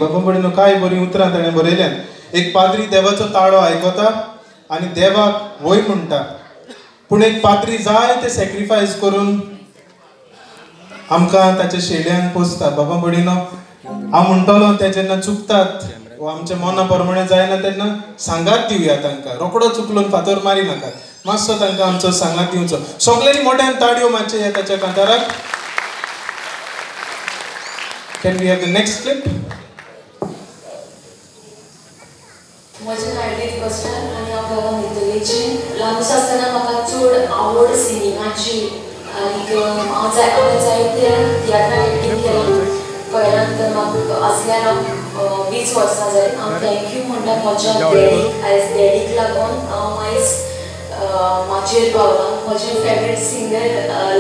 बाबा भयणीनो काय बरीं उतरां ताणें बरयल्यान. एक पाद्री देवाचो ताळो आयकता आनी देवाक वय म्हणटा, पूण एक पाद्री जाय ते सॅक्रिफायस करून आमकां ताच्या शेड्यान पोसता. बाबा भयणीनो हांव म्हणटलो ते जेन्ना चुकतात वा आमच्या मना प्रमाणे जायना तेन्ना सांगात दिवया तांकां, रोकडो चुकलून फातर मारी नाकात, मातसो तांकां आमचो सांगात दिवचो. सगल्यांनी मोठ्यान ताळयो मारच्यो ह्या ताच्या कांताराक. Can we have the next clip? म्हजें नांव एडली डिकोस्टा आनी हांव गांवां नेतुर्लेचें. ल्हान आसतना म्हाका चड आवड सिंगिंगाची आनी हांव जायते तियात्रान एक्टींग केलां. कळ्ळां तर म्हाका आसल्यार हांव 20 वर्सां जालीं. हांव thank you म्हणटा म्हज्या डॅडीक. आयज डॅडीक लागून हांव आयज माचयेर पावलां. म्हजें फेवरेट सिंगर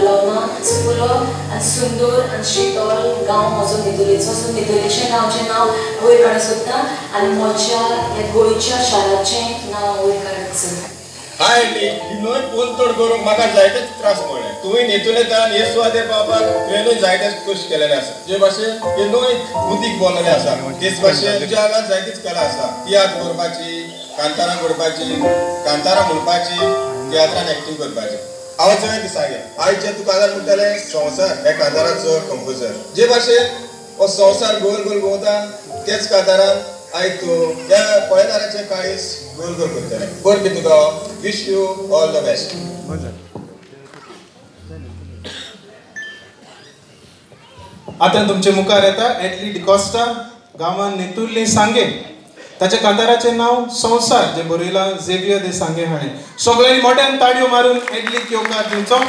लवना चुकलो आनी सुंदर आनी शितोल गांव म्हजो नेतुर्लेचो. सो नेतुर्लेचें गांवचें नांव वयर काडूंक सोदता आनी म्हज्या ह्या गोंयच्या शाराचें नांव वयर काडूंक सोदता. हाय एडली, ही न्हंय पोलतोड करूंक म्हाका जायतेच त्रास पडले. तुवें नेतुर्लेंतल्यान हे सुवातेर पावपाक तुवेंनूय जायतेच कश्ट केलेले आसा. जे भाशेन हे न्हंयक उदीक बोल्लेलें आसा तेच भाशेन तुज्या आंगांत जायतीच कला आसा. तियात्र करपाची, कांतारां करपाची, कांतारां म्हणपाची, तियात्रान एक्टींग करपाची. हांव जंय दिसागे आयज जे तूं काजार म्हणटाले संवसार ह्या कांताराचो कंपोजर. जे भाशेन हो संवसार गोल गोल घुंवता तेच कांतारान आयज तूं ह्या पळयणाराचें काळीज गोल गोल करतलें. बरें तुका wish you all the best. आतां तुमचे मुखार येता एडली डिकोस्टा, गांवान नेतुर्ले सांगे. ताच्या कांताराचें नांव संवसार, जें बरयलां झेवियर दे सांगे हाणें. सगळ्यांनी मोठ्यान ताळयो मारून एडलीक येवकार दिवचो.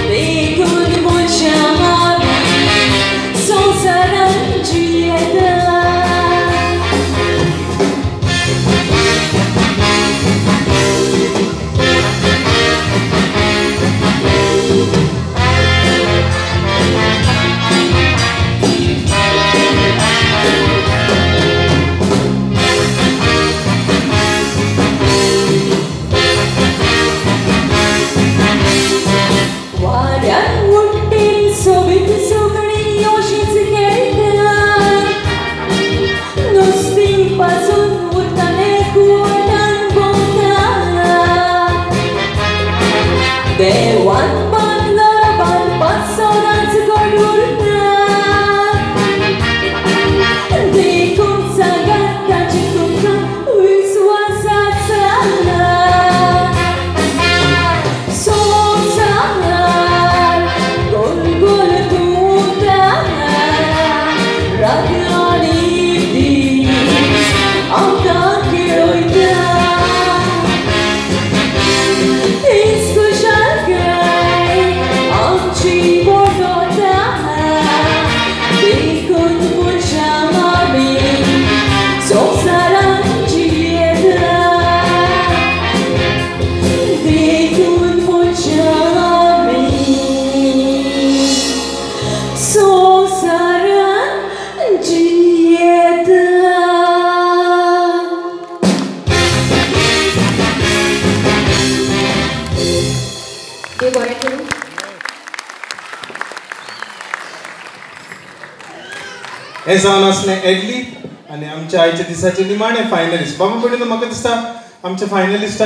Be हे जावन आसलें एडली आनी आमच्या आयच्या दिसाचे निमाणे फायनलिस्ट. बाबा पडून म्हाका दिसता आमच्या फायनलिस्टांनी